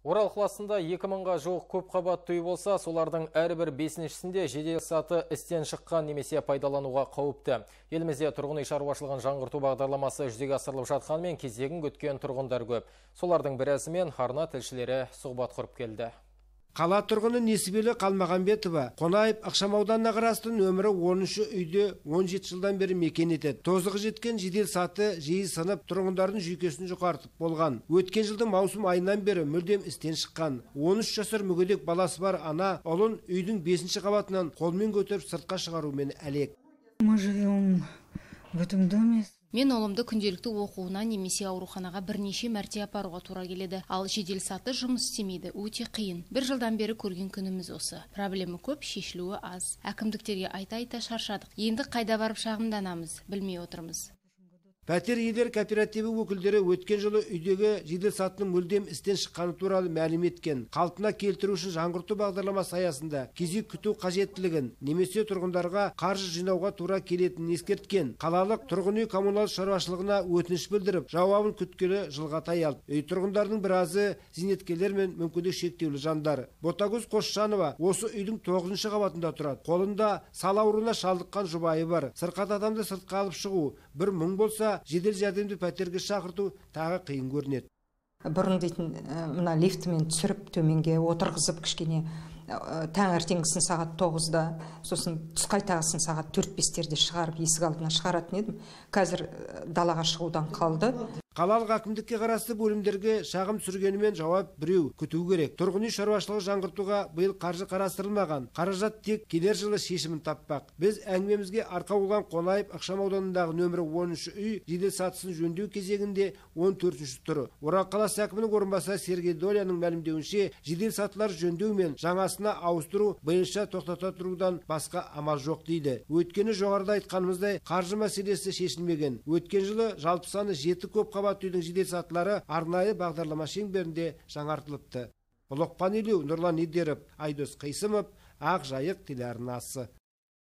Орал қаласында 2000-ға жуық көп қабатты үй болса, солардың әрбір бесіншісінде жедел саты істен шыққан немесе пайдалануға қауіпті. Елімізде тұрғын үй шаруашылығын жаңғырту бағдарламасы жүзеге асырылып жатқанымен кезегін күткен тұрғындар көп. Солардың біразымен арна тілшілері сұхбат құрып келді. Қала тұрғыны Несібелі Қалмағанбетова Қонаев ықшамауданына қарасты нөмірі 10-шы үйде 17 жылдан бері мекен етеді. Тозығы жеткен жедел саты жиі сынып, тұрғындардың жүйкесін жұқартып болған. Өткен жылдың маусым айынан бері мүлдем істен шыққан. 13 жасар мүгедек баласы бар ана ұлын үйдің 5-ші қабатынан қолмен көтеріп сыртқа шығарумен әлек. Мы живем в этом доме. Мен ұлымды күнделікті оқуына немесе ауруханаға бірнеше мәрте апаруға тура келеді. Ал жедел саты жұмыс істемейді, өте қиын. Бір жылдан бері көрген күніміз осы. Проблема көп, шешілуі аз. Әкімдіктерге айта-айта шаршадық. Енді қайда барып шағымданамыз, білмей отырмыз. Пәтер иелері кооперативі өкілдері өткен жылы үйдегі жедел сатының мүлдем істен шыққаны туралы мәлім еткен. Қалпына келтіру үшін жаңғырту бағдарламасы аясында кезек күту қажеттілігін немесе тұрғындарға қаржы жинауға тура келетінін ескерткен. Қалалық тұрғын үй коммуналдық шаруашылығына өтініш білдіріп, жауабын күткелі жылға таяды. Үй тұрғындарының біразы зейнеткерлер мен мүмкіндігі шектеулі жандар. Ботагөз Қосшанова осы үйдің 9-шы қабатында тұрады. Қолында сал ауруына шалдыққан жұбайы бар. Сырқат адамды сыртқа алып шығу бір мұң болса, жедел жәрдемді пәтерге шақырту тағы қиын көрінеді. Бұрын дейтін мына лифтімен түсіріп төменге отырғызып кішкене таңертеңгісін сағат 9-да, сосын түс қайтағысын сағат 4-5-терде шығарып есік алдына шығаратын едім. Қазір далаға шығудан қалды. Қалалық әкімдікке қарасты бөлімдерге шағым түсіргенімен жауап біреу күту керек. Тұрғын үй шаруашылығы жаңғыртуға биыл қаржы қарастырылмаған. Қаражат тек келер жылы шешімін таппақ. Біз әңгімемізге арқау болған Қонаев ықшамауданындағы нөмірі 10-шы үй жедел сатысын жөндеу кезегінде 14-ші тұр. Орал қаласы әкімінің орынбасары Сергей Доляның мәлімдеуінше, жедел сатылар жөндеу мен жаңасына ауыстыру биылша тоқтата тұрудан басқа амал жоқ дейді. Өйткені жоғарыда айтқанымыздай қаржы мәселесі шешілмеген. Өткен жылы жалпы саны 7 көп қабатты үйдің жедел сатылары арнайы бағдарлама шеңберінде жаңартылыпты. Лұқпан Елеу, Нұрлан Идеров, Айдос Қисымов, Ақ Жайық телеарнасы.